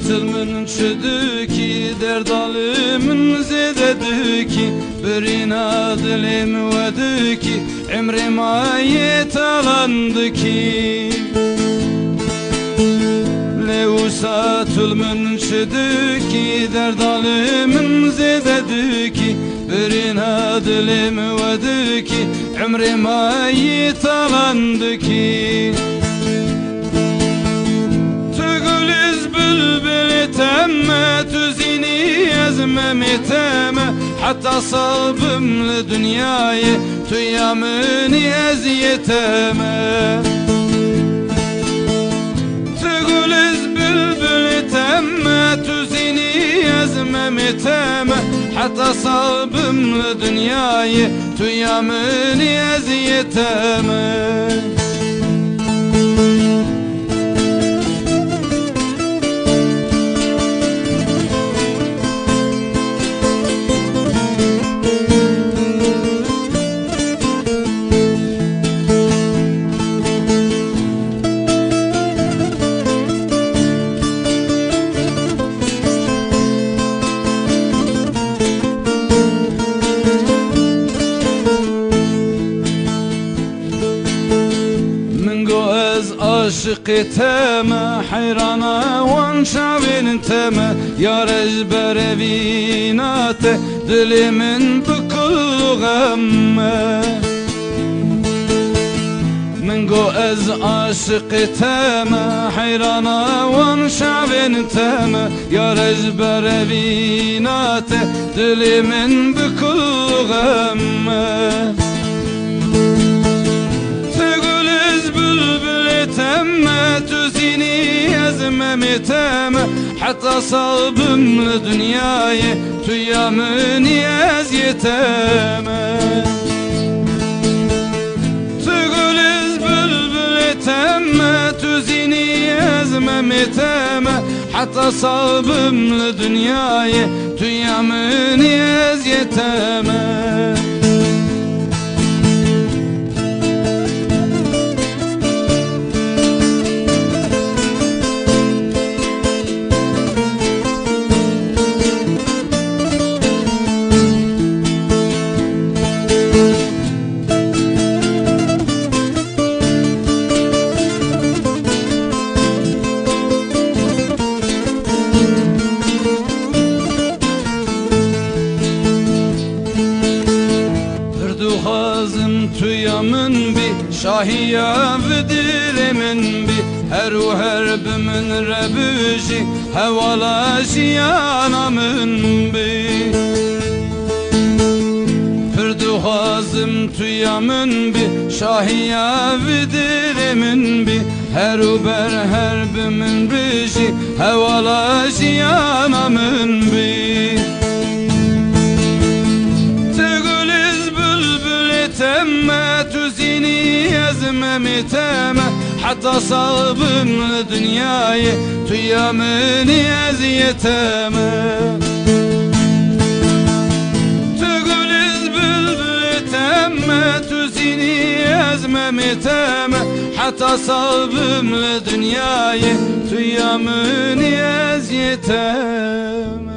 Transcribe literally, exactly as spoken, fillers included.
Dil min çi dikî, derda li min zêde dikî, birîna dilê min we dikî, emrê ma yê talan dikî. Lê wisa tu li min çi dikî, derda li min zêde dikî, birîna dilê min we dikî, emrê ma yê talan dikî. Tu gul, ez bilbilê te me, tu zînî, ez memê te me. Heta sal bim li dinyayê, tu ya min î, ez yê te me. Tu gul, ez bilbilê te me, tu zînî, ez memê te me. Heta sal bim li dinyayê, tu ya min î, ez yê te me. Min got ez aşiqê te me, heyrana wan çavên te me, yare ji berevîna te dilê min bi kul û xem me. Min got ez aşiqê te me, heyrana wan çavên te me, yare ji berevîna te dilê min bi kul û xem me. Tu gul, ez bilbilê te me, tu zînî, ez memê te me. Heta sal bim li dinyayê, tu ya min î, ez yê te me. Tu gul, ez bilbilê te me, tu zînî, ez memê te me. Heta sal bim li dinyayê, tu ya min î, ez yê te me. Pir dixwazim tu ya min bî, şahiya vî dilê min bî, her û her bi min re bijî, hewala jiyana min bî. Pir dixwazim tu ya min bî, şahiya vî dilê min bî, her û ber her bi min bijî, hewala jiyana min bî. Tu gul, ez bilbilê te me, tu zînî, ez memê te me. Heta sal bim li dinyayê, tu ya min î, ez yê te me. Tu gul, ez bilbilê te me, tu zînî, ez memê te me. Heta sal bim li dinyayê, tu ya min î, ez yê te me.